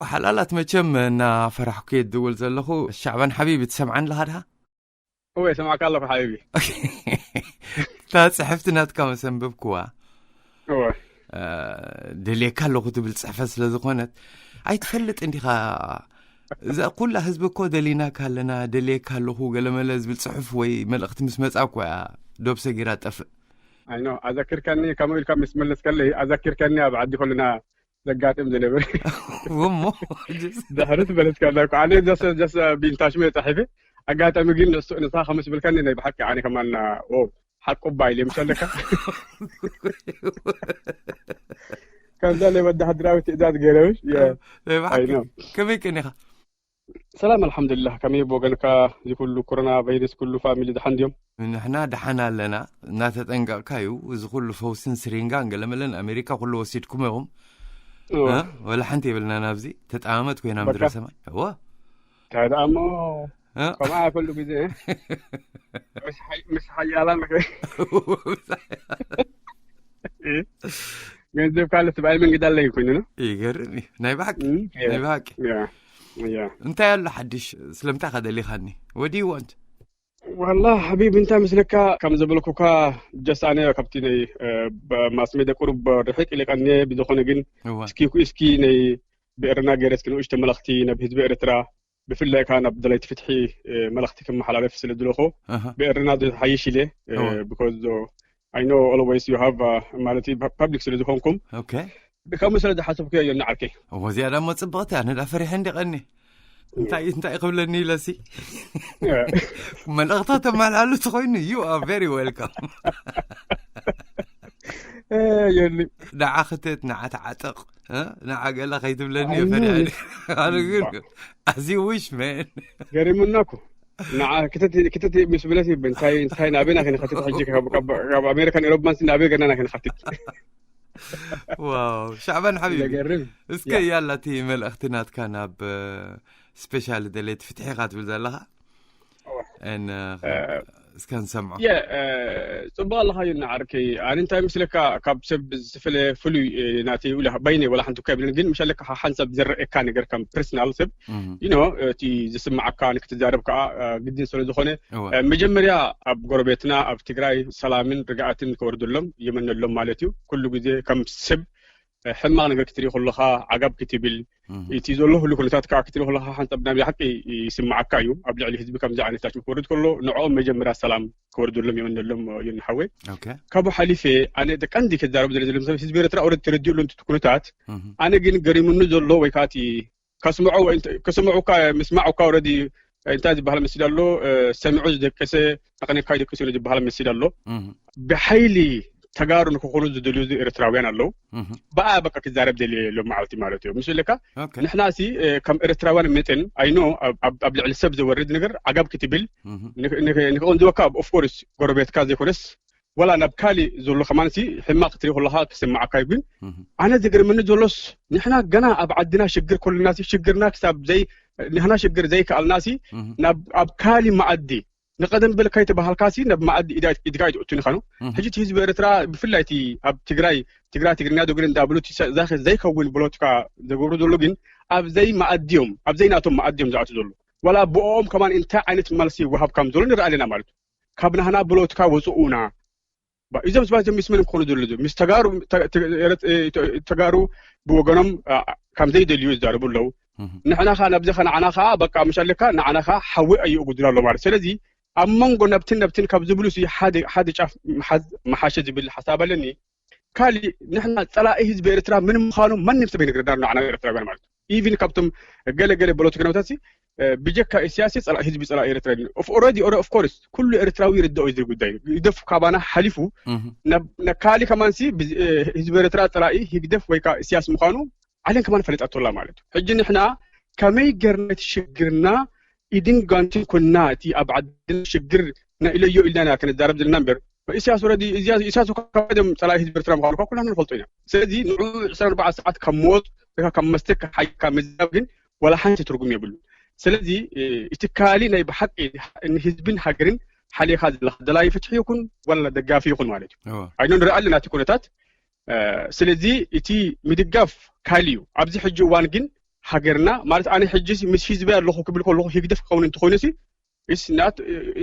ሓላላት፣ መቸም እናፈራሕኩ እየ ዝድውል ዘለኹ። ሻዕባን ሓቢቢ፣ ትሰምዓኒ ኣለኻ ድኻ? እወ፣ ሰማዕካ ኣለኹ ሓቢቢ። እታ ጽሕፍቲ ናትካ መሰንብብክዋ እወ። ደልየካ ኣለኹ ትብል ጽሕፈት ስለ ዝኾነት፣ ኣይትፈልጥ እንዲኻ። እዛ ኩላ ህዝቢ እኮ ደሊናካ ኣለና፣ ደልየካ ኣለኹ፣ ገለመለ ዝብል ጽሑፍ ወይ መልእኽቲ ምስ መጻ እኮ እያ ዶብ ሰጊራ ጠፍእ። ኣይኖ፣ ኣዘኪርከኒ፣ ከምኡ ኢልካ ምስ መለስከለይ ኣዘኪርከኒ፣ ኣብ ዓዲ ከለና ዘጋጥም ዝነበረ። ወሞ ድሕሪ ትመለስካ ኣለኩ ኣነ ጀስ ጀስ ቢንታሽመ ጻሒፈ። ኣጋጣሚ ግን ንሱ ንሳ ከምስ ብልካኒ ናይ ብሓቂ ኣነ ከማና ኦ ሓቁ ባይል የምሻለካ። ከምዛ ናይ ወተሃደራዊ ትእዛዝ ገይረውሽ። ናይ ብሓቂ። ኣይኖ። ከመይ ቀኒኻ? ሰላም ኣልሓምዱሊላህ። ከመይ ብወገንካ? እዚ ኩሉ ኮሮና ቫይረስ ኩሉ ፋሚሊ ደሓን ድዮም? ንሕና ደሓን ኣለና። እናተጠንቀቕካ እዩ። እዚ ኩሉ ፈውስን ስሪንጋን ገለመለን ኣሜሪካ ኩሉ ወሲድኩም ኢኹም። እወ። እ? ወላ ሓንቲ የብልና ናብዚ ተጠማመት ኮይና ምድረ በቃ። ሰማይ እወ። እንታይ ደኣ እሞ እ? ከምኣ ኩሉ ግዜ ምስ ሓይ- ምስ ሓያላን ገንዘብ ካልእ ትብኣይ መንገዲ ኣለይ ኮይኑ ነው። ይገርም እዩ ናይ ብሓቂ። እም፣ ናይ ብሓቂ። ያ ያ እንታይ ኣሎ ሓድሽ? ስለምንታይ ከደሊኻኒ ወዲ ወንት? ዋላ ሓቢብ እንታይ ምስለካ ከም ዘበልኩካ ጀስ ኣነ ካብቲ ናይ ማስሜደ ቁሩብ ርሕቅ ኢለቀኒ። ብዝኾነ ግን እዋ እስኪ እስኪ ናይ ብኤርና ገይረ እስኪ ንኡሽተ መልእኽቲ ናብ ህዝቢ ኤርትራ ብፍላይ ከኣ ናብ ደለይቲ ፍትሒ መልእኽቲ ክመሓላለፍ ስለ ዝለኹ ኣሃ ብኤርና ዝሓይሽ ኢለ። እዋ Because I know always you have ማለት ፓብሊክ ስለ ዝኾንኩም ኦኬ። ከምኡ ስለ ዝሓሰብኩ እዮ ንዓርከይ። እሞ እዚኣ ዳሞ ጽብቕቲ ኣነ ዳ ፈሪሐ እንዲ ቀኒ እንታይ እንታይ ክብለኒ ኢለሲ መልእኽታ ተመላልስ ኮይኑ you are very welcome። የኒ ንዓ ክተት ንዓ ተዓጠቕ እ? ንዓ ገለ ከይትብለኒ ኣይ፣ ፈሪሐ ኖ። ኣነ ግን as you wish man። ገሪሙና እኮ ንዓ ክተት ክተት ምስ ብለት ይብል እንታይ እንታይ ናበይና ክንኸትት ሕጂ ካብ ካብ- ካብ ኣሜሪካን ኤሮፓን ናበይ ገናና ክንኸትት። ዋው ሻዕባን ሓቢቢ ዘገርም። እስከ ያ። ያላ እቲ መልእኽቲ ናትካ ናብ ስፔሻል ደሌት ፍትሒኻ ትብል ዘለኻ እዋ። ን እ፣ እስከ ንሰምዖ። የ እ፣ ጽቡቅ ኣለኻዮ ንዓርከይ። ኣነ እንታይ ምስለካ ካብ ሰብ ዝተፈለ ፍሉይ እ፣ ናተይ ውላ ባይነይ ወላ ሓንቲ እኳ የብልን ግን ምሻለካ ሓንሳብ ዝረኤካ ነገር ከም ፐርሰናል ሰብ እም፣ you know እቲ ዝስምዓካ ንክትዛረብ ከዓ እ፣ ግድን ስለ ዝኾነ እወ። እ፣ መጀመርያ ኣብ ጎረቤትና ኣብ ትግራይ ሰላምን ርግኣትን ክወርደሎም የመነሎም ማለት እዩ። ኩሉ ግዜ ከም ሰብ እ፣ ሕማቕ ነገር ክትርኢ ከለኻ ዓጋብ ክትብል እም፣ እቲ ዘሎ ሁሉ ኩነታት ከዓ ክትርኢ ከለኻ ሓንሳብ ናይ ብሓቂ ይስምዓካ እዩ። ኣብ ልዕሊ ህዝቢ ከምዚ ዓይነት ታች ክወርድ ከሎ ንዕኦም መጀመርያ ሰላም ክወርደሎም የመነሎም እዩ ንሓወይ። ኦኬ። ካብኡ ሓሊፈ ኣነ ቀንዲ ክዛረብ ዘለ ዘሎ ህዝቢ ኤርትራ ኦረድ ተረዲኡሉ እቲ ኩነታት እም፣ ኣነ ግን ገሪሙኒ ዘሎ ወይ ከዓ እቲ ከስምዖ ወይ እንተ- ከስምዑካ ምስማዑካ ኦረዲ እንታይ ዝበሃል መሲል ኣሎ እ፣ ሰሚዑ ዝደቀሰ ኣቕኒካ ይደቅስ እዩ ዝበሃል መሲል ኣሎ። እም፣ ብሓይሊ ተጋሩ ንክኾኑ ዝደልዩ ኤርትራውያን ኣለዉ። እም፣ ብኣ በቃ ክዛረብ ደልየ ሎም መዓልቲ ማለት እዩ ምስ ለካ ኦኬ። ንሕና ሲ እ፣ ከም ኤርትራውያን መጠን ኣይኖ ኣብ ኣብ- ኣብ ልዕሊ ሰብ ዘወርድ ነገር ዓጋብ ክትብል እም፣ ንክ- ንክ- ንክቕንዝወካ ኦፍኮርስ ጎረቤትካ ዘይኮነስ ወላ ናብ ካሊእ ዘሎ ከማን ሲ ሕማቕ ክትርኢ ከለካ ክስምዓካ እዩ። ግን እም፣ ኣነ ዝገርመኒ ዘሎስ ንሕና ገና ኣብ ዓድና ሽግር ከለና ሲ ሽግርና ክሳብ ዘይ ንሕና ሽግር ዘይከኣልና ሲ እም፣ ናብ ኣብ ካሊ መኣዲ ንቀደም በልካ የተባሃልካ ሲ ናብ መኣዲ ኢዳ- ኢድካ ኣይትእቱን ኢኻ ነው። እም፣ ሕጂ እቲ ህዝቢ ኤርትራ ብፍላይ እቲ ኣብ ትግራይ ትግራይ ትግርኛ ዶ ግን እንዳብሉ እቲ ሰ- ዛኸ ዘይከውን ብሎትካ ዘገብሩ ዘሎ ግን ኣብ ዘይ መኣዲ እዮም ኣብ ዘይ ናቶም መኣዲ እዮም ዝኣቱ ዘሎ። ዋላ ብኦም ከማን እንታይ ዓይነት መልሲ ይወሃብ ከም ዘሎ ንርኢ ኣለና ማለት እዩ። ካብ ናህና ብሎትካ ወፅኡና ባ- እዞም ሰባት እዞም ምስ መን ክኾኑ ዘለዉ ምስ ተጋሩ ተ- ተ- ተ- ተጋሩ ብወገኖም አ- ከም ዘይደልዩ ይዛረቡ ኣለዉ። እም፣ ንሕና ኸዓ ናብዚ ኸ ንዓና ኸዓ በቃ ምሽ ኣለካ ንዓና ኸዓ ሓዊ ኣየእጉድና ኣሎ ማለት ስለዚ ኣብ መንጎ ነብትን ነብትን ካብ ዝብሉ ሲ ሓደ ሓደ ጫፍ ምሓዝ መሓሸ ዝብል ሓሳብ ኣለኒ። ካሊእ ንሕና ፀላኢ ህዝቢ ኤርትራ ምን ምዃኑ ማንም ሰብ ይነግረና ኣሎ ንዓና ኤርትራውያን ማለት እዩ። ኢቭን ካብቶም ገለ ገለ ፖለቲከኛታት ሲ እ፣ ብጀካ ኢሳያስ ሲ ፀላኢ ህዝቢ ፀላኢ ኤርትራ እዩ። ኦፍ ኦረዲ ኦረ ኦፍ ኮርስ ኩሉ ኤርትራዊ ይርድኦ እዚ ጉዳይ እዩ። ህግደፍ ካባና ሓሊፉ እም፣ ናብ ነካሊ ከማን ሲ ብዝ- እ፣ ህዝቢ ኤርትራ ፀላኢ ህግደፍ ወይ ከዓ ኢሳያስ ምዃኑ ዓለም ከማን ፈለጣቶ ኣላ ማለት እዩ። ሕጂ ንሕና ከመይ ገርና እቲ ሽግርና ኢድን ጓንትን ኮንና እቲ ኣብ ዓድና ሽግር ናይ ኢለዮ ኢልና ኢና ክንዛረብ ዘለና እምበር ኢሳያስ ኦረዲ ኢሳያስ እኮ ካብቶም ፀላኢ ህዝቢ ኤርትራ ምዃኑ እኳ ኩላና ንፈልጦ ኢና። ስለዚ ንዑ ዕስራን ኣርባዕተን ሰዓት ካብ ሞት ወይ ከዓ ካብ መስተ ካብ ሓይካ ምዛብ ግን ዋላ ሓንቲ ትርጉም የብሉ። ስለዚ እ፣ እቲ ካሊ ናይ ብሓቂ ንህዝብን ሃገርን ሓሊኻ ዘለኻ ደላይ ፍትሒ ይኹን ዋላ ደጋፊ ይኹን ማለት እዩ እወ። ኣይኖ ንርኢ ኣለና እቲ ኩነታት እ፣ ስለዚ እቲ ምድጋፍ ካሊ እዩ። ኣብዚ ሕጂ እዋን ግን ሃገርና ማለት ኣነ ሕጂ ምስ ህዝበይ ኣለኹ ክብል ከለኹ ህግደፍ ክኸውን እንተኮይኑ ሲ is not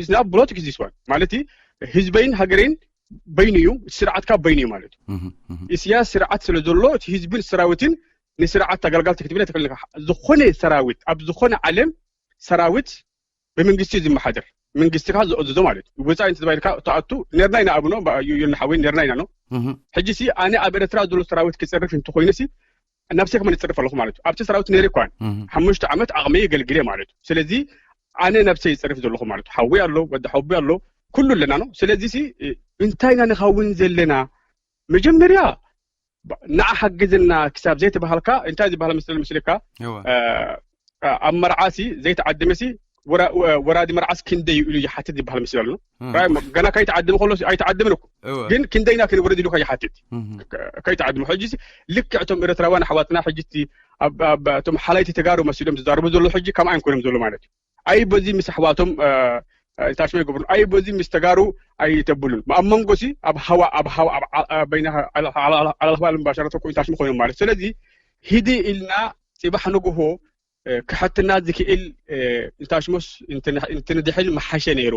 is not politics this one ማለት ህዝበይን ሃገረይን በይኑ እዩ፣ ስርዓትካ በይኑ እዩ ማለት እዩ። ኢስያስ ስርዓት ስለ ዘሎ እቲ ህዝብን ሰራዊትን ንስርዓት ኣገልጋልቲ ክትብል ኣይትኽእልን ኢኻ። ዝኾነ ሰራዊት ኣብ ዝኾነ ዓለም ሰራዊት ብመንግስቲ እዩ ዝመሓደር። መንግስቲ ካ ዝእዝዞ ማለት እዩ። ወፃኢ እንተ ተባሂልካ ተኣቱ ነርና ኢና ኣብኖ ዩና ሓወይ ነርና ኢና ነው። ሕጂ ሲ ኣነ ኣብ ኤርትራ ዘሎ ሰራዊት ክፀርፍ እንተኮይነ ሲ ናብሰይ ከመን ይፀርፍ ኣለኹ ማለት እዩ። ኣብቲ ሰራዊት ነይረ እኳን ሓሙሽተ ዓመት ኣቕመይ የገልግለ ማለት እዩ። ስለዚ ኣነ ነብሰይ ይፀርፍ ዘለኹ ማለት እዩ። ሓዊ ኣሎ፣ ወዲ ሓዊ ኣሎ፣ ኩሉ ኣለና ነው። ስለዚ ሲ እንታይ ኢና ንኸውን ዘለና? መጀመርያ ንዓ ሓግዝና ክሳብ ዘይተባሃልካ እንታይ ዝበሃል መስለ መስለካ ኣብ መርዓሲ ዘይተዓደመሲ ወራዲ መርዓስ ክንደይ እዩ ኢሉ ይሓትት ዝበሃል መስል ኣሎ። ገና ከይተዓደመ ከሎ ኣይተዓደመን እኮ ግን ክንደይና ክንወርድ ኢሉ ከይሓትት ከይተዓደመ ሕጂ ልክዕ እቶም ኤርትራውያን ኣሕዋትና ሕጂ እቶም ሓላይቲ ተጋሩ መሲሎም ዝዛረቡ ዘሎ ሕጂ ከምኣ እዮም ኮይኖም ዘሎ ማለት እዩ። ኣይ በዚ ምስ ኣሕዋቶም ታሽመ ይገብሩ ኣይ በዚ ምስ ተጋሩ ኣይተብሉን ኣብ መንጎሲ ኣብ ሃዋ ኣብ ሃዋ በይና ዓላልባ ልምባሻረተ ኮይኑ ታሽመ ኮይኖም ማለት ስለዚ ሂዲ ኢልና ፅባሕ ንግሆ ክሐትና ዝክእል እንታሽሞስ እንትንድሕል መሓሸ ነይሩ።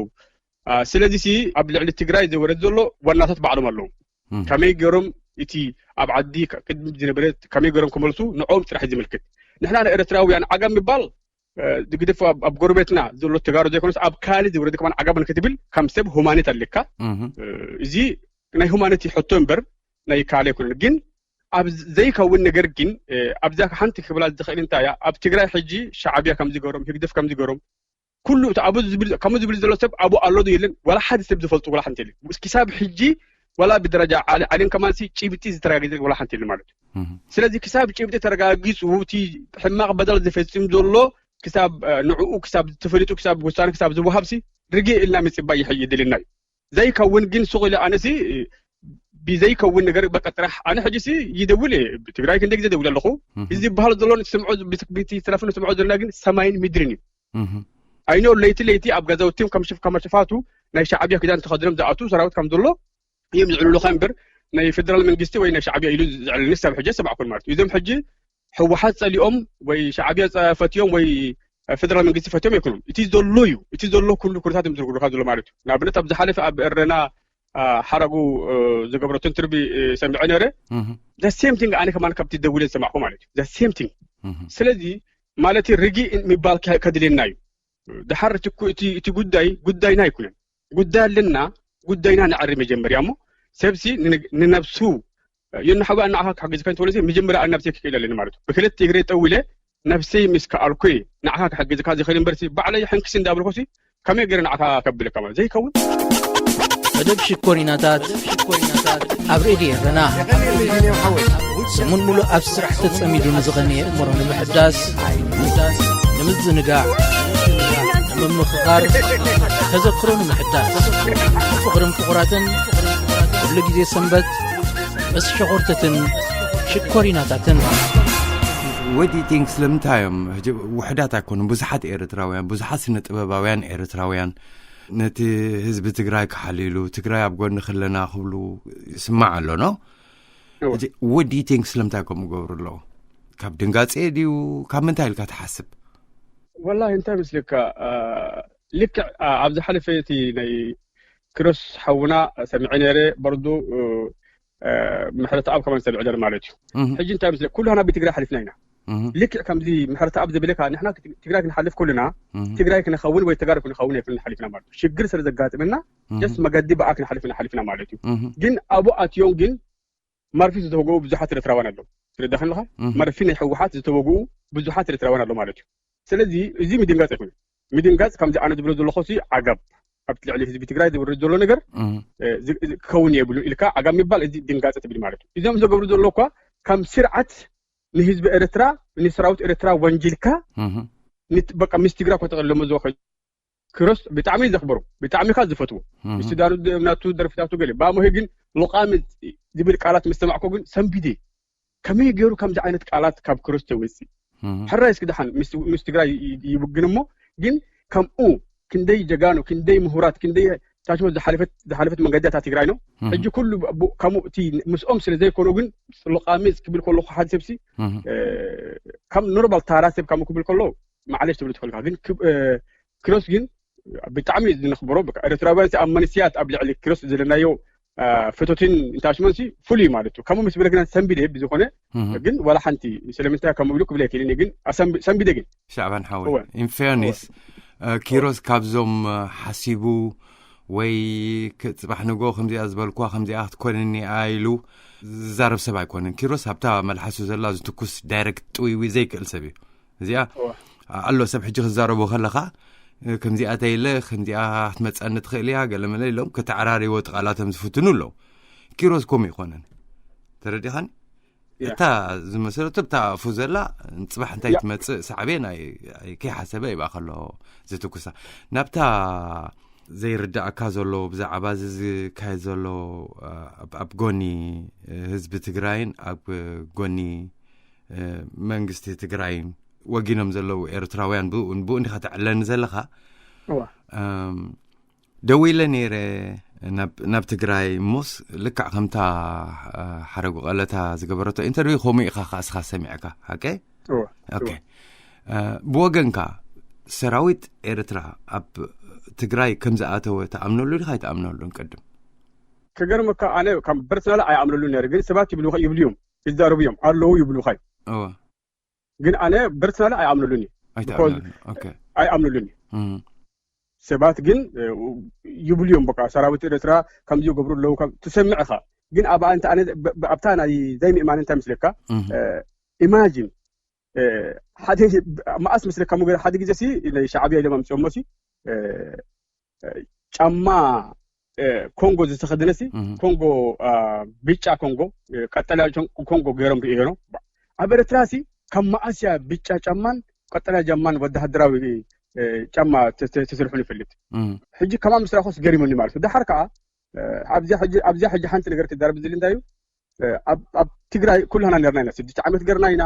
ስለዚ ሲ ኣብ ልዕሊ ትግራይ ዝወረድ ዘሎ ዋናታት ባዕሎም ኣለዉ። ከመይ ገይሮም እቲ ኣብ ዓዲ ቅድሚ ዝነበረ ከመይ ገይሮም ክመልሱ ንዕኦም ጥራሕ ዝምልክት። ንሕና ንኤርትራውያን ዓጋም ምባል ዝግድፎ ኣብ ጎረቤትና ዘሎ ተጋሩ ዘይኮነስ ኣብ ካሊ ዝወረድ ከማን ዓጋም ንክትብል ከም ሰብ ሁማኒት ኣለካ። እዚ ናይ ሁማኒቲ ሕቶ እምበር ናይ ካሊ ኣይኮነን። ግን ኣብ ዘይከውን ነገር ግን ኣብዛ ሓንቲ ክብላ ዝኽእል እንታይ እያ ኣብ ትግራይ ሕጂ ሻዕብያ ከም ዝገሮም ህግደፍ ከም ዝገሮም ኩሉ እቲ ኣብኡ ዝብል ከምኡ ዝብል ዘሎ ሰብ ኣብኡ ኣሎ ዶ የለን ዋላ ሓደ ሰብ ዝፈልጡ ዋላ ሓንቲ የለን። ክሳብ ሕጂ ዋላ ብደረጃ ዓሊ ዓሊን ከማንሲ ጭብጢ ዝተረጋገጸ ዋላ ሓንቲ የለን ማለት እዩ። ስለዚ ክሳብ ጭብጢ ተረጋጊጹ እቲ ሕማቕ በደል ዝፈጽም ዘሎ ክሳብ ንዕኡ ክሳብ ተፈሊጡ ክሳብ ውሳነ ክሳብ ዝወሃብሲ ርግእ ኢልና ምጽባይ ይድልና እዩ። ዘይከውን ግን ሱቕ ኢለ ኣነሲ ብዘይከውን ነገር በቃ ጥራሕ ኣነ ሕጂሲ ይደውል እየ። ብትግራይ ክንደ ግዜ ደውል ኣለኹ። እዚ ዝበሃል ዘሎ ንስምዖ ብትለፍን ንስምዖ ዘለና ግን ሰማይን ምድርን እዩ። ኣይኖ ለይቲ ለይቲ ኣብ ገዛውቲም ከም ሽፍ ከመ ሽፋቱ ናይ ሻዕብያ ክዳን ተኸድኖም ዝኣቱ ሰራዊት ከም ዘሎ እዮም ዝዕልሉኻ እምበር ናይ ፌደራል መንግስቲ ወይ ናይ ሻዕብያ ኢሉ ዝዕልልኒ ሰብ ሕጂ ሰማዕኩን ማለት እዩ። እዞም ሕጂ ህወሓት ጸሊኦም ወይ ሻዕብያ ፈትዮም ወይ ፌደራል መንግስቲ ፈትዮም ኣይኮኑን። እቲ ዘሎ እዩ እቲ ዘሎ ኩሉ ኩነታት እዮም ዝርግሩካ ዘሎ ማለት እዩ። ንኣብነት ኣብ ዝሓለፈ ኣብ ኤረና ሓረጉ ዝገብረቶ ኢንተርቪ ሰሚዐ ነረ። ዘሴም ቲንግ ኣነ ከማን ካብቲ ደውለ ዝሰማዕኩ ማለት እዩ። ዘሴም ቲንግ ስለዚ ማለት ርግእ ምባል ከድልየና እዩ። ድሓር እቲ ጉዳይ ጉዳይና ኣይኩነን ጉዳይ ኣለና ጉዳይና ንዓሪ መጀመርያ እሞ ሰብሲ ንነብሱ የናሓዊ ኣናዓኻ ክሕግዝካ እንተወለሲ መጀመርያ ኣናብሰይ ክክእል ኣለኒ ማለት እዩ። ብክልተ እግረ ጠዊለ ነብሰይ ምስ ከኣልኩ ንዓኻ ክሕግዝካ ዝኽእል እምበርሲ ባዕለይ ሕንክሲ እንዳብልኩሲ ከመይ ገይረ ንዓኻ ከብለካ ማለት ዘይከውን። መደብ ሽኮሪናታት ኣብ ሬድዮ ኤረና ሰሙን ሙሉእ ኣብ ስራሕ ተጸሚዱ ንዝቐነየ እምሮ ንምሕዳስ ንምዝንጋዕ ንምምኽኻር ተዘክሮ ንምሕዳስ ፍቕርን ፍቑራትን ኩሉ ግዜ ሰንበት ምስ ሸኾርተትን ሽኮሪናታትን። What do you think? ስለምንታይ እዮም ውሕዳት ኣይኮኑን ብዙሓት ኤርትራውያን ብዙሓት ስነ ጥበባውያን ኤርትራውያን ነቲ ህዝቢ ትግራይ ክሓልይሉ ትግራይ ኣብ ጎኒ ክለና ክብሉ ይስማዕ ኣሎ no? What do you think? ስለምንታይ ከምኡ ገብሩ ኣለዉ? ካብ ድንጋጼ ድዩ ካብ ምንታይ ኢልካ ትሓስብ? ወላሂ እንታይ ምስልካ ልክዕ ኣብ ዝሓለፈ እቲ ናይ ክሮስ ሓውና ሰሚዐ ነይረ በርዱ ምሕረት ኣብ ከማን ሰሚዐ ነይረ ማለት እዩ። ሕጂ እንታይ ምስለ ኩሉ ሃና ብትግራይ ሓሊፍና ኢና። ልክዕ ከምዚ ምሕረት ኣብ ዝብለካ ንሕና ትግራይ ክንሓልፍ ኩልና ትግራይ ክንኸውን ወይ ተጋሩ ክንኸውን ኣይክልን ሓሊፍና ማለት እዩ። ሽግር ስለ ዘጋጥመና ጀስት መገዲ ብኣ ክንሓልፍ ኢና ሓሊፍና ማለት እዩ። ግን ኣብኡ ኣትዮም ግን ማርፊ ዝተወግኡ ብዙሓት ኤርትራውያን ኣለዉ። ትርዳኸ ኣለኻ? ማርፊ ናይ ህወሓት ዝተወግኡ ብዙሓት ኤርትራውያን ኣለዉ ማለት እዩ። ስለዚ እዚ ምድንጋፅ ኣይኮነ። ምድንጋፅ ከምዚ ኣነ ዝብሎ ዘለኹ ሲ ዓጋብ ኣብቲ ልዕሊ ህዝቢ ትግራይ ዝውርድ ዘሎ ነገር ክኸውን የብሉን ኢልካ ዓጋብ ምባል እዚ ድንጋፂ ትብል ማለት እዩ። እዚኦም ዘገብሩ ዘሎ እኳ ከም ስርዓት ንህዝቢ ኤርትራ ንሰራዊት ኤርትራ ወንጅልካ በቃ ምስ ትግራይ ከተቐለሞ ዝወኸ ክሮስ ብጣዕሚ ዘኽብሮ ብጣዕሚ ካ ዝፈትዎ ምስ ዳሩ ናቱ ደርፍታቱ ገለ ባሞሄ ግን ሎቃሚ ዝብል ቃላት ምስ ሰማዕኮ ግን ሰንቢደ ከመይ ገይሩ ከምዚ ዓይነት ቃላት ካብ ክሮስ ተወፅእ ሕራይ እስኪ ደሓን ምስ ትግራይ ይውግን እሞ ግን ከምኡ ክንደይ ጀጋኑ ክንደይ ምሁራት ክንደይ ታሽሞ ዝሓለፈት ዝሓለፈት መንገዲ እታ ትግራይ ነው። ሕጂ ኩሉ ከምኡ እቲ ምስኦም ስለ ዘይኮኑ ግን፣ ልቃሚ ክብል ከለኩ ሓደ ሰብሲ ከም ኖርማል ታራ ሰብ ከምኡ ክብል ከሎ፣ ማዕለሽ ትብል ትኽእልካ። ግን ክሮስ ግን ብጣዕሚ ዝነኽብሮ፣ ኤርትራውያን ኣብ መንስያት ኣብ ልዕሊ ክሮስ ዘለናዮ ፍቶትን ኢንታሽመንሲ ፍሉይ ማለት እዩ። ከምኡ ምስ ብለግና ሰንቢደ ብዝኾነ ግን ዋላ ሓንቲ ስለምንታይ ከምኡ ኢሉ ክብል ኣይክእልን። ግን ሰንቢደ ግን ሻዕባን ሓወይ ኢንፌርኒስ ኪሮስ ካብዞም ሓሲቡ ወይ ጽባሕ ንጎ ከምዚኣ ዝበልኳ ከምዚኣ ክትኮንኒ ኢሉ ዝዛረብ ሰብ ኣይኮነን። ኪሮስ ኣብታ መልሓሱ ዘላ ዝትኩስ ዳይረክት ጥውይዊ ዘይክእል ሰብ እዩ። እዚኣ ኣሎ ሰብ ሕጂ ክዛረቦ ከለኻ ከምዚኣ ተይለ ከምዚኣ ክትመፀኒ ትኽእል እያ ገለመለ ኢሎም ከተዓራሪዎ ቃላቶም ዝፍትኑ ኣለዉ። ኪሮስ ከምኡ ይኮነን። ተረዲኻኒ? እታ ዝመሰለቱ ብታ ኣፉ ዘላ ጽባሕ እንታይ ትመጽእ ሳዕቤን ከይሓሰበ ይብኣ ከሎ ዝትኩሳ ናብታ ዘይርዳእካ ዘሎ ብዛዕባ እዚ ዝካየድ ዘሎ ኣብ ጎኒ ህዝቢ ትግራይን ኣብ ጎኒ መንግስቲ ትግራይን ወጊኖም ዘለዉ ኤርትራውያን ብኡ ብኡ እንዲኻ ተዕለኒ ዘለኻ። ደዊለ ነይረ ናብ ትግራይ እሞስ ልክዕ ከምታ ሓረጉ ቀለታ ዝገበረቶ ኢንተርቪው ከምኡ ኢኻ ከኣስኻ ሰሚዕካ ሓቀ? ብወገንካ ሰራዊት ኤርትራ ኣብ ትግራይ ከም ዝኣተወ ተኣምነሉ ዲኻ ኣይተኣምነሉን ቅድም? ክገርመካ ኣነ ከም በርትናል ኣይኣምነሉ ነይረ፣ ግን ሰባት ይብሉ ይብሉ እዮም፣ ይዛረቡ እዮም ኣለዉ ይብሉኻ እዮም። ግን ኣነ በርትናል ኣይኣምነሉን እዩ። ኣይኣምነሉን እዩ። ሰባት ግን ይብሉ እዮም በቃ ሰራዊት ኤርትራ ከምዚ ይገብሩ ኣለዉ ትሰምዕኻ። ግን ኣብ ኣንተ ኣነ ኣብታ ናይ ዘይምእማን እንታይ ምስለካ? ኢማጂን ሓደ መኣስ ምስለካ ሙገር ሓደ ግዜ ሲ ናይ ሻዕብያ ኢሎም ኣምፅኦሞ ሲ ጫማ ኮንጎ ዝተኸደነ ሲ ኮንጎ ብጫ ኮንጎ ቀጠልያ ኮንጎ ገይሮም ርእዮ ነው። ኣብ ኤርትራ ሲ ካብ መኣስያ ብጫ ጫማን ቀጠልያ ጫማን ወተሃደራዊ ጫማ ተስርሑ ንፈልጥ። ሕጂ ከማ ምስ ራኹስ ገሪሙኒ ማለት እዩ። ደሓር ከዓ ኣብዚያ ሕጂ ሓንቲ ነገር ትዛረብ ዝል እንታይ እዩ? ኣብ ትግራይ ኩላና ነርና ኢና ስድስተ ዓመት ገርና ኢና።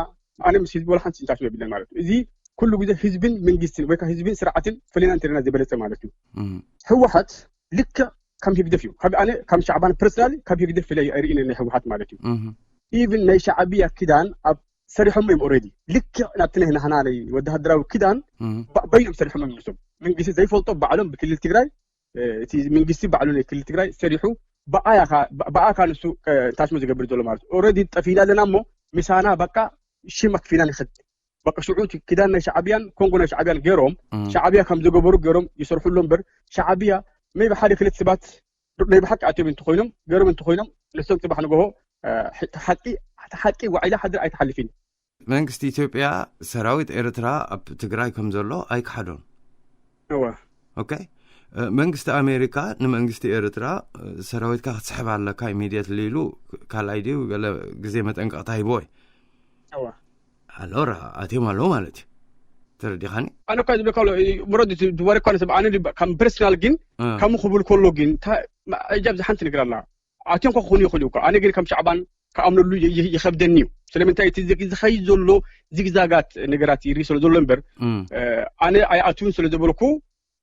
ኣነ ምስ ህዝቢ ወላ ሓንቲ ስንታሽም የብለን ማለት እዩ። እዚ ኩሉ ግዜ ህዝብን መንግስትን ወይ ህዝብን ስርዓትን ፈሊና እንተና ዝበለፀ ማለት እዩ። ህወሓት ልክዕ ከም ህግደፍ እዩ። ካብ ኣነ ከም ሻዕባን ፐርሰናሊ ካብ ህግደፍ ፍለ ኣይርእነ ናይ ህወሓት ማለት እዩ። ኢቭን ናይ ሻዕብያ ኪዳን ኣብ ሰሪሖም እዮም ኦልሬዲ። ልክዕ ናብቲ ናይ ናህና ናይ ወተሃደራዊ ኪዳን በይኖም ሰሪሖም እዮም ንሶም። መንግስቲ ዘይፈልጦ ባዕሎም ብክልል ትግራይ እቲ መንግስቲ ባዕሉ ናይ ክልል ትግራይ ሰሪሑ ብኣያ ንሱ ታሽሞ ዝገብር ዘሎ ማለት እዩ። ኦልሬዲ ጠፊና ኣለና እሞ ምሳና በቃ ሽም ኣክፊና ንኸድ በቃ ሽዑ ኪዳን ናይ ሻዕብያን ኮንጎ ናይ ሻዕብያን ገይሮም ሻዕብያ ከም ዝገበሩ ገይሮም ይሰርሑ ኣሎ እምበር ሻዕብያ ሜይ ብሓደ ክልተ ሰባት ናይ ብሓቂ ኣትዮም እንተኮይኖም ገይሮም እንተኮይኖም ንሶም ፅባሕ ንግሆ ሓቂ ሓቂ ዋዒላ ሓድር ኣይትሓልፍን። መንግስቲ ኢትዮጵያ ሰራዊት ኤርትራ ኣብ ትግራይ ከም ዘሎ ኣይከሓዶን። እወ ኦኬ። መንግስቲ ኣሜሪካ ንመንግስቲ ኤርትራ ሰራዊትካ ክትስሕብ ኣለካ ኢሚድየትሊ ኢሉ ካልኣይ ድዩ ገለ ግዜ መጠንቀቕታ ሂቦ እዩ። እወ ኣሎ ራ ኣትዮም ኣለዉ ማለት እዩ። ተረዲኻኒ? ኣነ እኳ ዝብለካ ኣሎ ምረድ ዝወረ እኳ ሰብ ኣነ ካብ ፐርሰናል ግን ከምኡ ክብል ከሎ ግን እጃ ኣብዚ ሓንቲ ነገር ኣላ ኣትዮም ክኾኑ ይኽእሉ እኮ ኣነ ግን ከም ሻዕባን ክኣምነሉ ይኸብደኒ እዩ። ስለምንታይ እቲ ዝኸይድ ዘሎ ዚግዛጋት ነገራት ይርኢ ስለ ዘሎ እምበር ኣነ ኣይኣትውን ስለ ዝበልኩ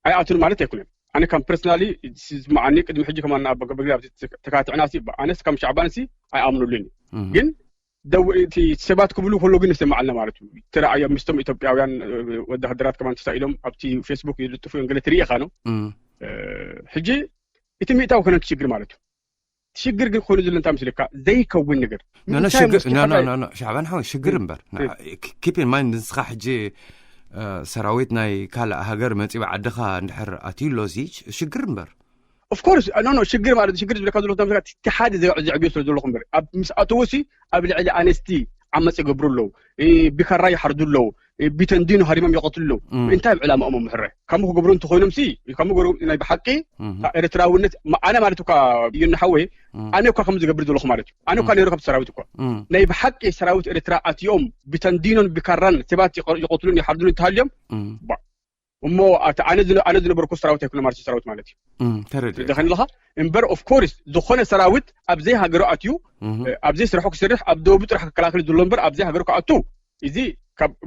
ኣይኣትውን ማለት ኣይኮነን። ኣነ ከም ፐርሰናሊ ዝስምዓኒ ቅድሚ ሕጂ ከማን ኣብ በግሪ ተካትዕና ሲ ኣነስ ከም ሻዕባን ሲ ኣይኣምነሉን እዩ። ግን ደው እቲ ሰባት ክብሉ ከሎ ግን ይስምዓልና ማለት እዩ። ተረኣዮም ምስቶም ኢትዮጵያውያን ወተሃደራት ከማን ተሳኢሎም ኣብቲ ፌስቡክ ይልጥፉ እዮም ገለ ትርኢ ኢኻ ነው። ሕጂ እቲ ሚእታዊ ኮነ እቲ ሽግር ማለት እዩ። ሽግር ግን ኮይኑ ዘሎ እንታይ ምስልካ ዘይከውን ነገር ሻዕባን ሓወይ ሽግር እምበር keep in mind ንስኻ ሕጂ ሰራዊት ናይ ካልእ ሃገር መፂ ብዓድኻ እንድሕር ኣትዩ ኣሎ እዚ ሽግር እምበር of course no no ሽግር ማለት ሽግር ዝብለካ ዘሎ እቲ ሓደ ዘዕብዮ ስለ ዘለኹ እምበር ኣብ ምስ ኣተወሲ ኣብ ልዕሊ ኣነስቲ ዓመፅ ይገብሩ ኣለዉ። ቢካራ ይሓርዱ ኣለዉ። ቢተንዲኑ ሃሪሞም ይቐትሉ ኣለዉ። እንታይ ኣብ ዕላማኦም ምሕረ ከምኡ ክገብሩ እንተኮይኖም ሲ ከምኡ ገሩ ናይ ብሓቂ ኤርትራውነት ኣነ ማለት እኳ ይንሓወ ኣነ እኳ ከም ዝገብር ዘለኹ ማለት እዩ። ኣነ እኳ ነይሩ ከም ሰራዊት እኳ ናይ ብሓቂ ሰራዊት ኤርትራ ኣትዮም ብተንዲኖን ብካራን ሰባት ይቐትሉን ይሓርዱን ይተሃልዮም እሞ ኣነ ዝነበርኩ ሰራዊት ኣይኮነ ማለት ሰራዊት ማለት እዩ። ተረድኸን ኣለኻ እምበር of course ዝኾነ ሰራዊት ኣብዘይ ሃገሩ ኣትዩ ኣብዘይ ስርሑ ክሰርሕ ኣብ ደቡብ ጥራሕ ክከላከል ዘሎ እምበር ኣብዘይ ሃገሩ ክኣቱ እዚ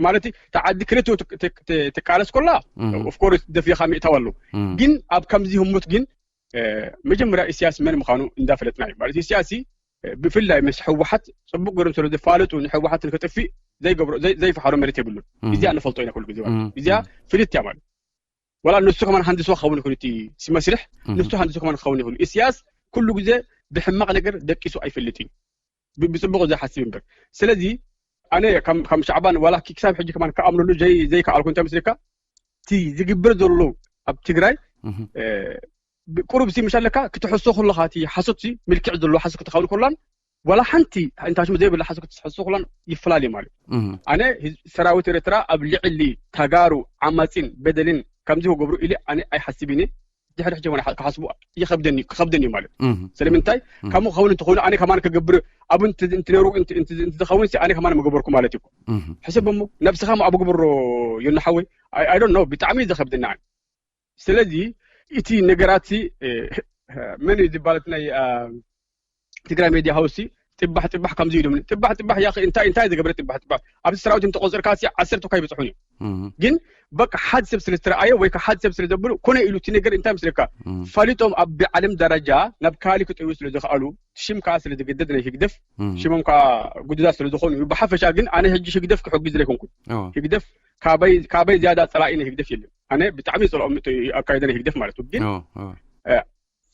ማለት ተዓዲ ክልተ ትቃለስ ኮላ of course ደፊኻ ሚእታው ኣሎ። ግን ኣብ ከምዚ ህሙት ግን መጀመርያ ኢሳያስ መን ምዃኑ እንዳፈለጥና እዩ ማለት። ኢሳያስ ብፍላይ ምስ ህወሓት ፅቡቅ ገይሮም ስለ ዝፋለጡ ንህወሓት ንክጥፊእ ዘይገብሮ ዘይፈሓሮ መሬት የብሉን። እዚኣ ንፈልጦ ኢና ኩሉ ግዜ ማለት። እዚኣ ፍልት እያ ማለት። ዋላ ንሱ ከማን ሃንድሶ ክኸውን ይኽእል እቲ መስርሕ፣ ንሱ ሃንድሶ ከማን ክኸውን ይኽእል። ኢሳያስ ኩሉ ግዜ ብሕማቕ ነገር ደቂሱ ኣይፈልጥን። ብፅቡቅ ዝሓስብ እምበር። ስለዚ ኣነ ከም ሻዕባን ዋላ ክሳብ ሕጂ ከማን ክኣምነሉ ዘይከኣልኩ እንታይ ምስልካ፣ እቲ ዝግበር ዘሎ ኣብ ትግራይ ቁሩብ ሲ ምሻለካ ክትሕሶ ከለካ እቲ ሓሶት ሲ ምልክዕ ዘለዎ ሓሶት ክትኸውን ከላን ዋላ ሓንቲ እንታሽሙ ዘይብላ ሓሶት ክትሕሶ ከላን ይፈላለ ማለት። ኣነ ሰራዊት ኤርትራ ኣብ ልዕሊ ተጋሩ ዓማፂን በደልን ከምዚ ክገብሩ ኢለ ኣነ ኣይሓስብን። ድሕሪ ሕጂ ሆነ ክሓስቡ ይኸብደኒ ክኸብደኒ ማለት። ስለምንታይ ከምኡ ክኸውን እንተኾይኑ ኣነ ከማን ክገብር ኣብ እንትኸውን ሲ ኣነ ከማን መገበርኩ ማለት እዩ። ሕሰብ እሞ ነብስኻ ኣብ ግብሮ። ዮናሓወይ፣ ኣይ ዶንት ኖ፣ ብጣዕሚ ዘኸብደኒ ኣነ። ስለዚ እቲ ነገራት መን እዩ ዝበሃል ናይ ትግራይ ሜድያ ሃውስ ጥባሕ ጥባሕ ከምዚ ኢሉም ጥባሕ ጥባሕ ያ እንታይ እንታይ ዝገብረ ጥባሕ ጥባሕ ኣብዚ ሰራዊት እንተቆፅርካ ሲ ዓሰርተ እኳ ይበፅሑን እዮም። ግን በቃ ሓደ ሰብ ስለ ዝተረኣየ ወይ ሓደ ሰብ ስለ ዘብሉ ኮነ ኢሉ እቲ ነገር እንታይ ምስለካ፣ ፈሊጦም ኣብ ዓለም ደረጃ ናብ ካሊ ክጠዩ ስለ ዝኽኣሉ ሽም ከዓ ስለ ዝገደድ ናይ ህግደፍ ሽሞም ከዓ ጉድዛ ስለ ዝኾኑ እዩ። ብሓፈሻ ግን ኣነ ሕጂ ህግደፍ ክሕግዝ ዘይኮንኩን። ህግደፍ ካበይ ዝያዳ ፀላኢ ናይ ህግደፍ የለን። ኣነ ብጣዕሚ ዝፀልኦም ኣካይደ ናይ ህግደፍ ማለት እዩ። ግን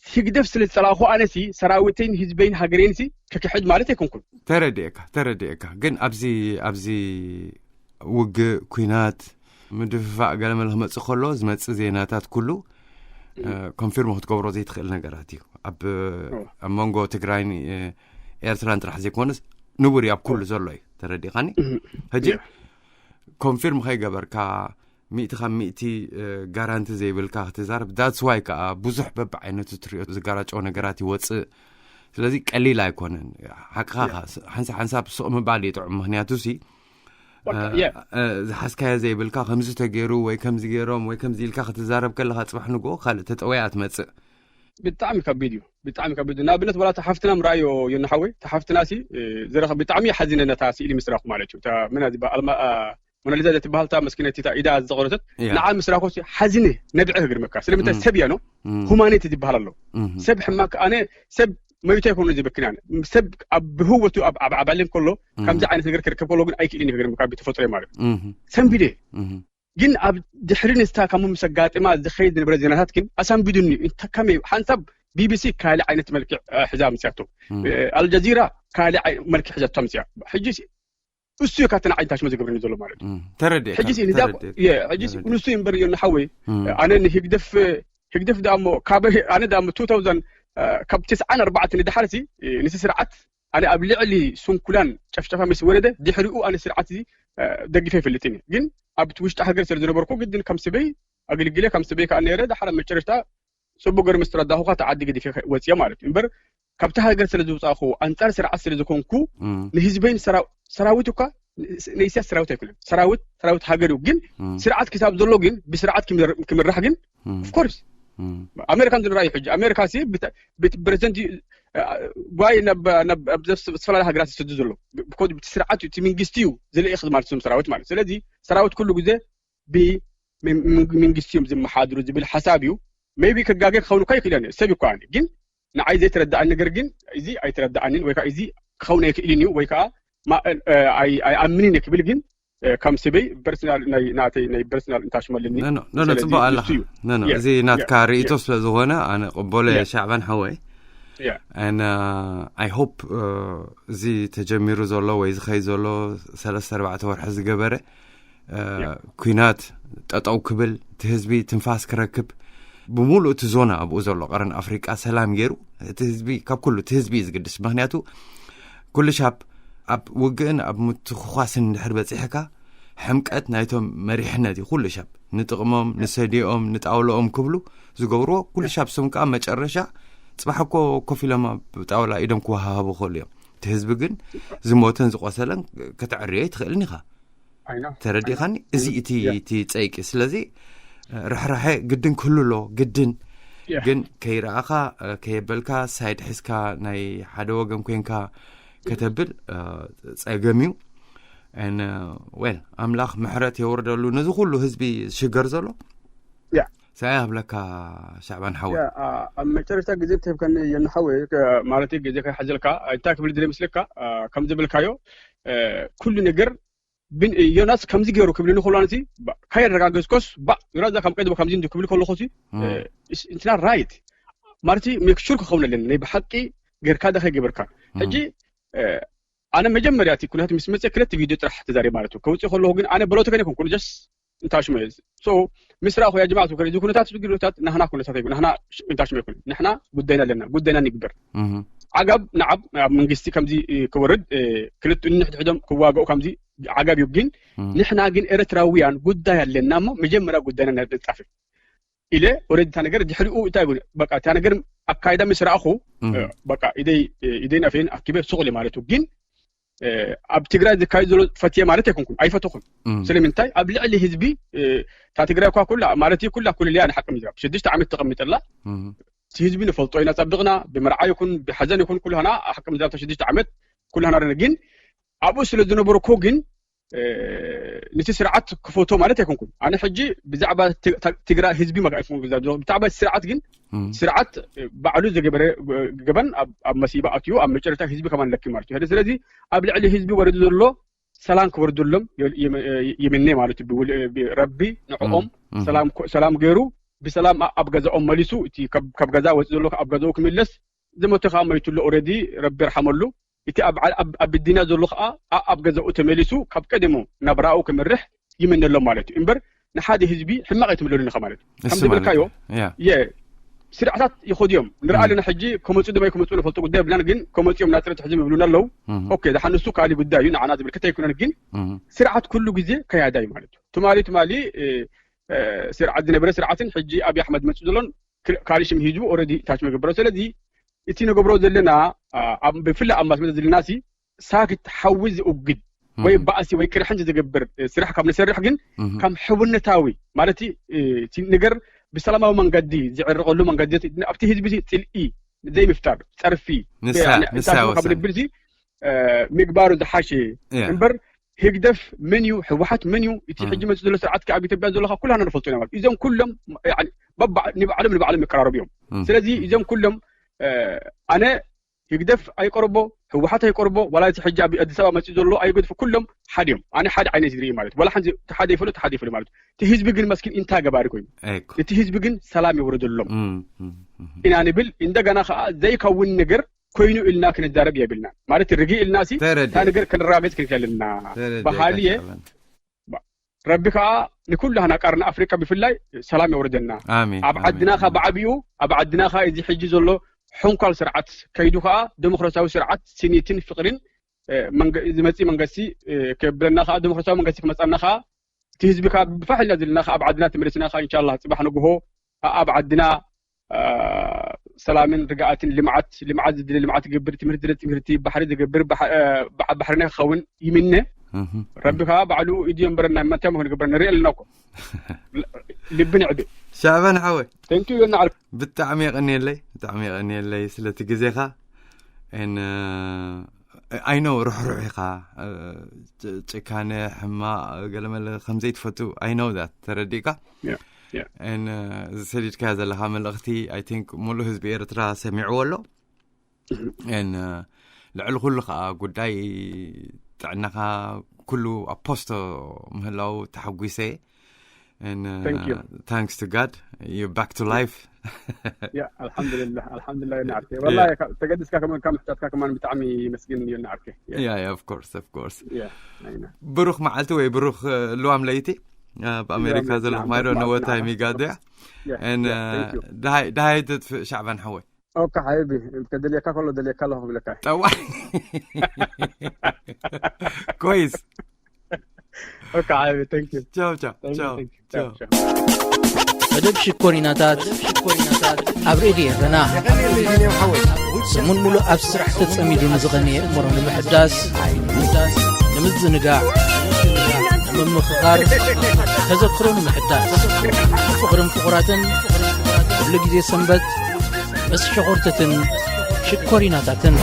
ህግደፍ ስለ ዝፀላእኹ ኣነሲ ሰራዊተይን ህዝበይን ሃገረይንሲ ክክሕድ ማለት ኣይኮንኩን። ተረድኤካ፣ ተረድኤካ። ግን ኣብዚ ኣብዚ ውግእ፣ ኩናት፣ ምድፍፋእ ገለመለ ክመፅእ ከሎ ዝመፅእ ዜናታት ኩሉ ኮንፊርም ክትገብሮ ዘይትኽእል ነገራት እዩ። ኣብ ኣብ መንጎ ትግራይን ኤርትራን ጥራሕ ዘይኮነስ ንቡር እዩ፣ ኣብ ኩሉ ዘሎ እዩ። ተረዲኻኒ? ሕጂ ኮንፊርም ከይገበርካ ሚእቲ ካብ ሚእቲ ጋራንቲ ዘይብልካ ክትዛረብ። ዳትስ ዋይ ከዓ ብዙሕ በብዓይነቱ ትሪኦ ዝጋራጨው ነገራት ይወፅእ። ስለዚ ቀሊል ኣይኮነን። ሓቅኻ ሓንሳብ ሓንሳብ ስቕ ምባል ይጥዑም። ምክንያቱ ሲ ዝሓዝካዮ ዘይብልካ ከምዚ ተገይሩ ወይ ከምዚ ገይሮም ወይ ከምዚ ኢልካ ክትዛረብ ከለካ ፅባሕ ንግሆ ካልእ ተጠወያ ትመፅእ። ብጣዕሚ ከቢድ እዩ። ብጣዕሚ ከቢድ እዩ። ንኣብነት ዋላ ተሓፍትና ምርኣዮ ዮናሓወይ ተሓፍትና ሲ ዝረኸ ብጣዕሚ ሓዚነ ነታ ስእሊ ምስራኹ ማለት እዩ። መና ዝበሃል ሞናሊዛ ዘትበሃል እታ መስኪነቲ እታ ኢዳ ዝተቆረተት ንዓ ምስራኮ ሓዚነ ነብዐ ክግርመካ ስለምንታይ ሰብ እያ ነው ሁማኒቲ ዝበሃል ኣሎ። ሰብ ሕማቅ ኣነ ሰብ መይቶ ይኮኑ ዝበክናን ሰብ ኣብ ብህወቱ ኣብ ዓባልን ከሎ ከምዚ ዓይነት ነገር ክርከብ ከሎ ግን ኣይክእልን ክግርመካ ብተፈጥሮ ማለት ሰንቢደ ግን ኣብ ድሕሪ ንስታ ካብ ምስ ኣጋጥማ ዝኸይድ ዝነበረ ዜናታት ግን ኣሳንቢዱኒ። ከመይ ሓንሳብ ቢቢሲ ካልእ ዓይነት መልክዕ ሕዛ ምፅያቶ ኣልጀዚራ ካልእ መልክዕ ሕዛ ምፅያ ሕጂ እሱ እዩ ካብተን ዓይነታሽመ ዝገብረኒ ዘሎ ማለት እዩ። ተረድኤካ፣ ሕጂ ንዛ ተረድኤካ። የ፣ ሕጂ ንሱ እምበር እዩ ንሓወይ። እም። ኣነ ንህግደፍ ህግደፍ ዳሞ ካብ ኣነ ዳሞ two thousand ካብ ትስዓን ኣርባዕተን ንድሓር ሲ ንስ ስርዓት ኣነ ኣብ ልዕሊ ስንኩላን ጨፍጨፋ ምስ ወረደ ድሕሪኡ ኣነ ስርዓት እዚ እ፣ ደግፈ ይፈልጥን እዩ። ግን ኣብ ውሽጢ ሃገር ስለ ዝነበርኩ ግድን ከም ስበይ ኣገልግለ ከም ስበይ ከዓ ነረ ድሓር ኣብ መጨረሽታ ጽቡቅ ገር ምስ ተረዳኹ ከዓ ተዓዲ ገዲፈ ወፅየ ማለት እዩ። እምበር ካብቲ ሃገር ስለ ዝውፃእኹ ኣንፃር ስርዓት ስለ ዝኾንኩ እም። ንህዝበይን ሰራው- ሰራዊት እኳ ንኢሳያስ ሰራዊት ኣይኮነን። ሰራዊት ሰራዊት ሃገር እዩ። ግን እም። ስርዓት ክሳብ ዘሎ ግን ብስርዓት ክምር- ክምራሕ ግን እም። ኦፍኮርስ እም። ኣሜሪካ ንዝንራእዩ ሕጂ ኣሜሪካ ሲ ብተ- ብቲ ፕረዚደንት እዩ፣ እ፣ ጓይ ናብ ናብ ኣብ ዘፍ- ዝተፈላለዩ ሃገራት ዝስዱ ዘሎ ብኮ- ብቲ ስርዓት እዩ፣ እቲ መንግስቲ እዩ ዝልእኽ ማለት እዞም ሰራዊት ማለት። ስለዚ ሰራዊት ኩሉ ግዜ ብመንግስቲ እዮም ዝመሓድሩ ዝብል ሓሳብ እዩ። ሜቢ ክጋገ ክኸውን እኳ ይኽእል እየ፣ ሰብ እኳ ኣነ። ግን ንዓይ ዘይተረዳኣኒ ነገር ግን እዚ ኣይተረዳኣንን ወይ ከዓ እዚ ክኸውን ኣይክእልን እዩ ወይ ከዓ ማ- እ፣ ኣይ- ኣይኣምንን እየ ክብል ግን እ፣ ከም ስበይ ፐርሰናል ናይ ናተይ ናይ ፐርሰናል እንታሽመልኒ። ኖ ኖ ኖ ኖ፣ ስለዚ ጽቡቅ ኣለኻ። ንሱ እዩ። ኖ ኖ፣ የ- እዚ ናትካ የ- ርእይቶ የ- ስለ ዝኾነ ኣነ ቅበሎ እየ የ- ሻዕባን ሓወይ። የ- And uh, I hope uh, እዚ ተጀሚሩ ዘሎ ወይ ዝኸይ ዘሎ ሰለስተ ኣርባዕተ ወርሒ ዝገበረ እ፣ ያ። ኩናት ጠጠው ክብል፣ እቲ ህዝቢ ትንፋስ ክረክብ፣ ብምሉእ እቲ ዞና ኣብኡ ዘሎ ቀረን ኣፍሪቃ ሰላም ገይሩ፣ እቲ ህዝቢ ካብ ኩሉ እቲ ህዝቢ እዩ ዝግድስ። ምክንያቱ ኩሉ ሻብ ኣብ ውግእን ኣብ ምትኩኳስን እንድሕር በፂሕካ ሕምቀት ናይቶም መሪሕነት እዩ። ኩሉ ሻብ ንጥቕሞም ንሰዲኦም ንጣውለኦም ክብሉ ዝገብርዎ ኩሉ ሻብ ስም ከዓ መጨረሻ ፅባሕ እኮ ኮፍ ኢሎም ኣብ ጣውላ ኢዶም ክወሃሃቡ ክኽእሉ እዮም። እቲ ህዝቢ ግን ዝሞተን ዝቆሰለን ከተዕርዮ ኣይትኽእልን ኢኻ። ተረዲኻኒ? እዚ እቲ እቲ ፀይቂ። ስለዚ ርሕራሐ ግድን ክህሉ ኣሎ። ግድን ግን ከይረኣኻ ከየበልካ ሳይድ ሒዝካ ናይ ሓደ ወገን ኮንካ ከተብል ፀገም እዩ። ወል ኣምላኽ ምሕረት የወርደሉ ነዚ ኩሉ ህዝቢ ዝሽገር ዘሎ። እንታይ እያ ክብለካ ሻዕባን ሓወይ? ኣብ መጨረሻ ግዜ ትህብከኒ የንሓወይ ማለት ግዜ ከይሓዘልካ እንታይ ክብል ድለ ምስለካ ከም ዝብልካዮ ኩሉ ነገር ብን ዮናስ ከምዚ ገይሩ ክብል ንክሉ ኣነሲ ካየረጋገዝኮስ ባ ዮናስ ከም ቀድሞ ከምዚ እንዲ ክብል ከለኹ ሲ እንትና ራይት ማለት ሜክ ሹር ክኸውን ኣለኒ ናይ ብሓቂ ጌርካ ደ ከይገበርካ ሕጂ ኣነ መጀመርያ እቲ ኩነታት ምስ መፀ ክልተ ቪድዮ ጥራሕ ተዛሪ ማለት እዩ ከውፅእ ከለኹ ግን ኣነ በሎተ ከነ ኮንኩ ጀስ እንታሽመ so ምስ ረኣኹ ያ ጀማዓት ወገን እዚ ኩነታት እዚ ኩነታት ናህና ኩነታት ኣይኮን ናህና እንታሽመ ይኮን ንሕና ጉዳይና ኣለና ጉዳይና ንግበር ዓጋብ ንዓብ ኣብ መንግስቲ ከምዚ ክወርድ ክልቱ ንሕድሕዶም ክዋገኡ ከምዚ ዓጋብ እዩ ግን ንሕና ግን ኤርትራውያን ጉዳይ ኣለና እሞ መጀመርያ ጉዳይና ነጻፍፍ ኢለ ወረድ እታ ነገር ድሕሪኡ እንታይ ይጉ በቃ እታ ነገር ኣካይዳ ምስ ረኣኹ በቃ ኢደይ ኢደይ ናፈይን ኣኪበ ሱቕ ኢለ ማለት እዩ ግን ኣብ ትግራይ ዝካየድ ዘሎ ፈትየ ማለት ኣይኮንኩን ኣይፈተኹን ስለምንታይ ኣብ ልዕሊ ህዝቢ እታ ትግራይ እኳ ኩላ ማለት ኩላ ኩልልያ ንሓቂ ምዝራብ ሽዱሽተ ዓመት ተቐሚጠላ እቲ ህዝቢ ንፈልጦ ኢና ጸብቕና ብመርዓ ይኹን ብሓዘን ይኹን ኩልሃና ሓቂ ምዝራብ ሽዱሽተ ዓመት ኩልሃና ረነ ግን ኣብኡ ስለ ዝነበርኩ ግን ነቲ ስርዓት ክፈቶ ማለት ኣይኮንኩን ኣነ ሕጂ ብዛዕባ ትግራይ ህዝቢ መጋይኩም ብዛዕባ ስርዓት ግን ስርዓት ባዕሉ ዝገበረ ገበን ኣብ መሲባ ኣትዩ ኣብ መጨረሻ ህዝቢ ከማን ለኪ ማለት እዩ ስለዚ ኣብ ልዕሊ ህዝቢ ወረዱ ዘሎ ሰላም ክወርዱሎም ይምነ ማለት እዩ ረቢ ንዕኦም ሰላም ገይሩ ብሰላም ኣብ ገዛኦም መሊሱ እቲ ካብ ገዛ ወፂ ዘሎ ኣብ ገዛኡ ክምለስ ዝሞተ ከዓ መይቱሎ ኦረዲ ረቢ ርሓመሉ እቲ ኣብ ድንያ ዘሎ ከዓ ኣብ ገዛኡ ተመሊሱ ካብ ቀደሙ ናብራኡ ክምርሕ ይምነሎም ማለት እዩ እምበር ንሓደ ህዝቢ ሕማቕ ኣይትምለሉን ኢኻ ማለት እዩ ከም ዝብልካዮ የ ስርዓታት ይኸዱ እዮም ንርኣ ኣለና ሕጂ ከመፁ ድማ ክመፁ ንፈልጦ ጉዳይ ብላን ግን ከመፁ እዮም ናፅረት ሕዝብ ይብሉና ኣለዉ ኦኬ ዝሓንሱ ካሊ ጉዳይ እዩ ንዓና ዝብል ክተይኩነን ግን ስርዓት ኩሉ ግዜ ከያዳ እዩ ማለት እዩ ትማሊ ትማሊ ስርዓት ዝነበረ ስርዓትን ሕጂ ኣብይ ኣሕመድ መፁ ዘሎን ካልእ ሽም ሂዙ ኦረዲ ታች መገብሮ ስለዚ እቲ ንገብሮ ዘለና ብፍላይ ኣብ ማስመዘ ዘለና ሲ ሳክት ሓዊ ዝእግድ ወይ ባእሲ ወይ ቅርሕንቲ ዝገብር ስራሕ ካብ ንሰርሕ ግን ከም ሕውነታዊ ማለት ነገር ብሰላማዊ መንገዲ ዝዕርቀሉ መንገዲ ኣብቲ ህዝቢ ጽልኢ ዘይምፍጣር ጸርፊ ካብ ንብል ምግባሩ ዝሓሸ እምበር ህግደፍ መን እዩ ህወሓት መን እዩ እቲ ሕጂ መፅእ ዘሎ ስርዓት ኣብ ኢትዮጵያ ዘለካ ኩላና ንፈልጦ ኢና ማለት እዞም ኩሎም ንባዕሎም ንባዕሎም ይቀራረቡ እዮም ስለዚ እዞም ኩሎም ኣነ ህግደፍ ኣይቀርቦ ህወሓት ኣይቀርቦ ዋላ እቲ ሕጂ ኣብ ኣዲስ ኣበባ መፅኡ ዘሎ ኣይገድፉ ኩሎም ሓደ እዮም ኣነ ሓደ ዓይነት ዝርኢ ማለት ዋላ ሓንቲ ሓደ ይፈሉ ሓደ ይፈሉ ማለት እቲ ህዝቢ ግን መስኪን እንታይ ገባሪ ኮይኑ እቲ ህዝቢ ግን ሰላም የውረደሎም ኢና ንብል እንደገና ከዓ ዘይከውን ነገር ኮይኑ ኢልና ክንዛረብ የብልና ማለት ርግእ ኢልና ሲ እታ ነገር ከነረጋገፅ ክንክእል ኣለና ባህልየ ረቢ ከዓ ንኩሉ ሃና ቀርኒ ኣፍሪቃ ብፍላይ ሰላም የውርደና ኣብ ዓድና ከዓ ብዓብኡ ኣብ ዓድና ከዓ እዚ ሕጂ ዘሎ ሕንኳል ስርዓት ከይዱ ከዓ ዴሞክራሲያዊ ስርዓት ስኒትን ፍቅርን ዝመፅእ መንገሲ ከብለና ከዓ ዴሞክራሲያዊ መንገሲ ክመፃና ከዓ እቲ ህዝቢ ከዓ ብፋሕልና ዘለና ከዓ ኣብ ዓድና ተመለስና ከዓ እንሻላ ፅባሕ ንግሆ ኣብ ዓድና ሰላምን ርግኣትን ልምዓት ልምዓት ዝድለ ልምዓት ዝገብር ትምህርቲ ዝደለ ትምህርቲ ባሕሪ ዝገብር ባሕርና ክኸውን ይምነ ረቢ ከዓ ባዕሉ ኢዱ የንበረና መታ መሆን ገብረ ንርኢ ኣለና እኮ ልቢ ንዕቢ ሻዕባን ሓወይ ተንኪዩ የናዓል ብጣዕሚ የቀንየለይ ብጣዕሚ የቀንየለይ ስለቲ ግዜኻ ን ኣይኖ ርሕሩሕ ኢኻ ጭካነ ሕማቕ ገለመለ ከምዘይትፈቱ ኣይኖ ዛት ተረዲእካ ን ዝሰዲድካያ ዘለኻ መልእኽቲ ኣይ ቲንክ ሙሉእ ህዝቢ ኤርትራ ሰሚዕዎ ኣሎ ን ልዕሊ ኩሉ ከዓ ጉዳይ ጥዕናኻ ኩሉ ኣብ ፖስቶ ምህላው ተሓጒሰ Thank you. Thanks to God, you're back to life. Yeah, الحمد لله الحمد لله ናዓርከ ወላሂ ተገዲስካ ከማን ካብ ምሕታትካ ከማን ብጣዕሚ ይመስግን እዩ ናዓርከ Yeah, yeah, of course, of course. Yeah, I know. ብሩኽ መዓልቲ ወይ ብሩኽ ልዋም ለይቲ ኣብ ኣሜሪካ ዘለኹም I don't know what time you got there. Yeah, yeah, thank you. ደሃይ ደሃይ ተጥፍእ ሻዕባን ሓወይ ኦካ ሓቢቢ ከደልየካ ከሎ ደልየካ ኣለኹ ክብለካ ጠዋ ኮይስ ኦካ ሓቢቢ thank you. ቻው ቻው ቻው ቻው መደብ ሽኮሪናታት ኣብ ሬድዮ ኤረና ሰሙን ሙሉእ ኣብ ስራሕ ተጸሚዱ ንዝቐነየ እምሮ ንምሕዳስ ንምዝንጋዕ ንምምኽኻር ተዘክሮ ንምሕዳስ ፍቕርን ፍቑራትን ኩሉ ግዜ ሰንበት ምስ ሸኾርትትን ሽኮሪናታትን